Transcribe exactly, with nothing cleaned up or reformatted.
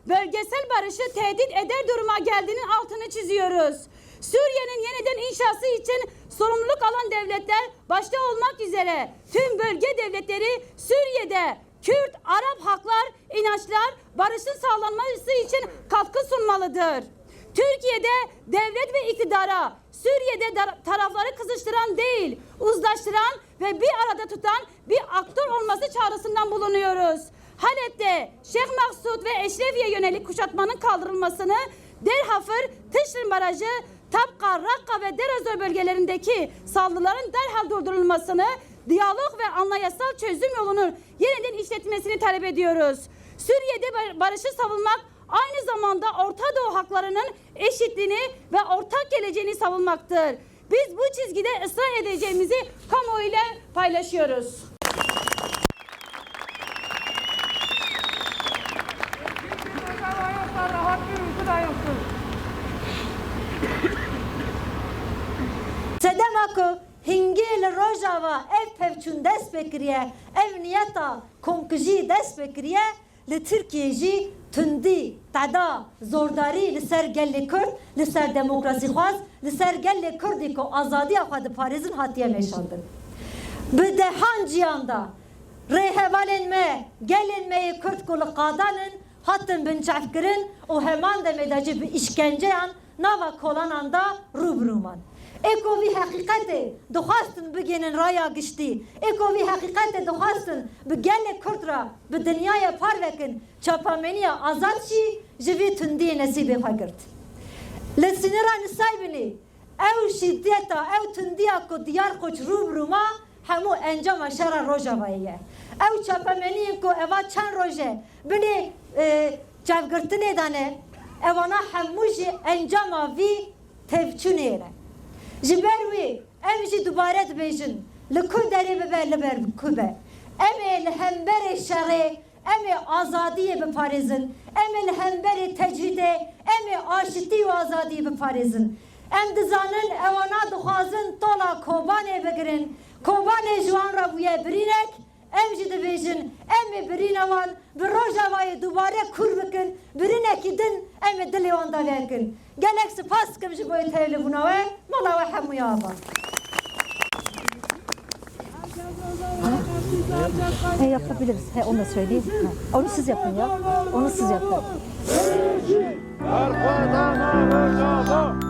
bölgesel barışı tehdit eder duruma geldiğinin altını çiziyoruz. Suriye'nin yeniden inşası için sorumluluk alan devletler başta olmak üzere tüm bölge devletleri Suriye'de Kürt, Arap halklar, inançlar barışın sağlanması için katkı sunmalıdır. Türkiye'de devlet ve iktidara Suriye'de dar- tarafları kızıştıran değil, uzlaştıran ve bir arada tutan bir aktör olması çağrısından bulunuyoruz. Halep'te Şeyh Maksud ve Eşrefiye yönelik kuşatmanın kaldırılmasını, Derhafır, Tişrin Barajı, Tabka, Rakka ve Deir Zor bölgelerindeki saldırıların derhal durdurulmasını, diyalog ve anayasal çözüm yolunun yeniden işletilmesini talep ediyoruz. Suriye'de bar- barışı savunmak aynı zamanda Orta Doğu halklarının eşitliğini ve ortak geleceğini savunmaktır. Biz bu çizgide ısrar edeceğimizi kamuoyuyla paylaşıyoruz. Sedema ku hingê li Rojava ev pevçûn dest pê kiriye, ev niyeta komkujî dest pê kiriye, li Tirkiyê jî tundî, teda, zordarî li ser gelê Kurd, li ser demokrasîxwaz, li ser gelê Kurdî ku azadiya xwe diparêzin hatiye meşandin. Bi dehan ciyan de rêhevalên me, gelên me yê Kurd ku li qadan in, hatin binçavkirin û heman demê de jî bi îşkenceyan nava kolanan de rû bi rû man. Ê ku vî heqîqetê dixwastin bigihînin raya giştî, ê ku vî heqîqetê dixwastin bi gelê Kurd re bi dinyayê parve kin, çapemeniya azad jî ji vî tundiyê nesîbê xwe girt. Li sînora Nusaybinê ew şîdeta, ew tundiya ku diyar qoç rû bi rû ma, hemû encama şera Rojavayê ye. Ew çapemeniyên ku eva çend roj e binê, e, çavgirtinê de ne, ewana hemû jî encama vî tevçûnê ne. Ji ber wî em jî dubare dibêjin, li ku derê bibe, li ber ku be. Em ê li hemberê şerê, em ê azadiyê biparêzin. Em ê li hemberê tecrîdê, em ê aşitî û azadiyê biparêzin. Em dizanin ewana dixwazin tola Kobanê bigirin. Kobanê ji wan re bûye birînek, em jî dibêjin, em ê birîna wan bi Rojavayê dubare kûr bikin, birînekî din em ê dilê wan de vekin. Gelek spas dikim ji bo tevlîbûna we, mala we hemûya ava. E, yapabiliriz. He, onu da söyleyeyim. Ha, onu siz yapın ya. Onu siz yapın. Berxwedana Rojava!